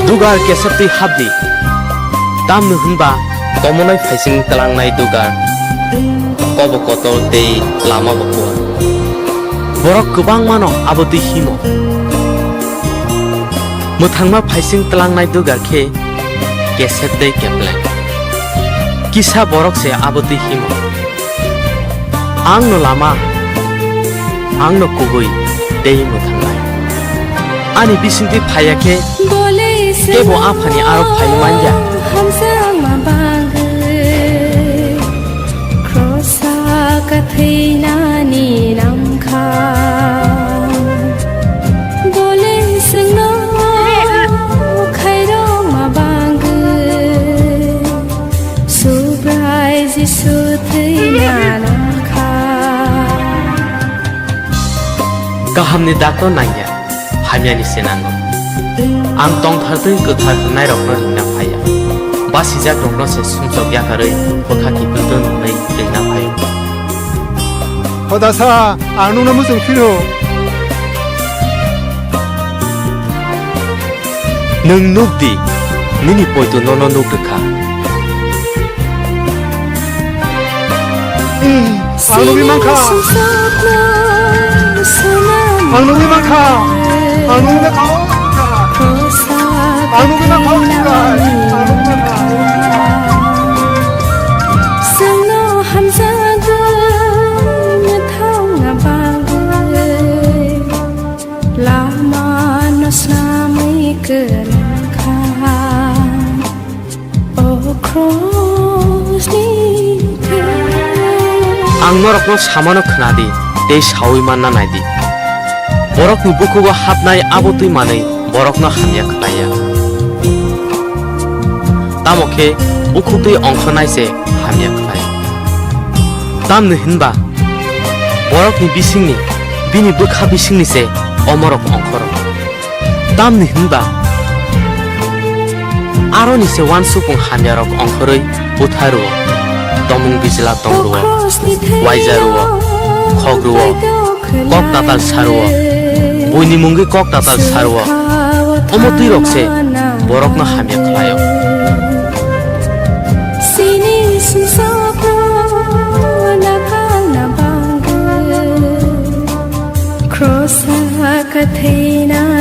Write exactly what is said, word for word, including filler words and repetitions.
Dugar kesep twi hapdi. Tamni hwnba komonai phaising tlangnai dugar. Kobo kotor tei lama bo kuar. Borok kwbangmano abo twi himo. Mwthangma phaising tlangnai dugar khe kesep tei kepleng. Kisa borok se abo twi himo. Ang no lama, ang no kubui tei mwthangnai. Ani bisingtwi phaiya khe kebo aphani aro phai manya. Hamjakma bagwi krosa kathwinani namkha. Bole swngno khairokma bagwi Subrai Jisu thwina nangkha. Kahamni dakno nangya, hamyani se nango. Ang tongthar tei kwthar hwnnairokno ringna phaiya. Basijakrokno se sumsok yakarwi bwkha kiphiltwng hwnwi ringna phaio. Hodasa, ang nungno muchung phiro. Nwng nuk di, nini poito nono nuk rwkha. Ang nugwi mankha. Ang nugwi mankha. Ang nugwi mankha. Ang nugwi mankha. Ang nugwi mankha. Sangno hamjago mwthangna bagwi. Lama no snamwi kwrwngkha, o krosni thwi. Ang norokno samano khna di, tei saui manna nai di. Borokni bukhugo hapnai abo twi manwi borokno hamya khlaiya. Tamo khe bukhuk twi ongkhornai se hamya khlai. Tamni hwnba borokni bisingni, bini bwkha bisingni se omorok ongkhoro. Tamni hwnba aroni se uansukmung hamyarok ongkhorwi butharwo, tomung bijla tongrwo, waijarwo, khogrwo, kok tatal sarwo, buini mungwi kok tatal sarwo, omo twirok se borokno hamya khlaio. Sini sumsokno nakalna bagwi krosa kathwina.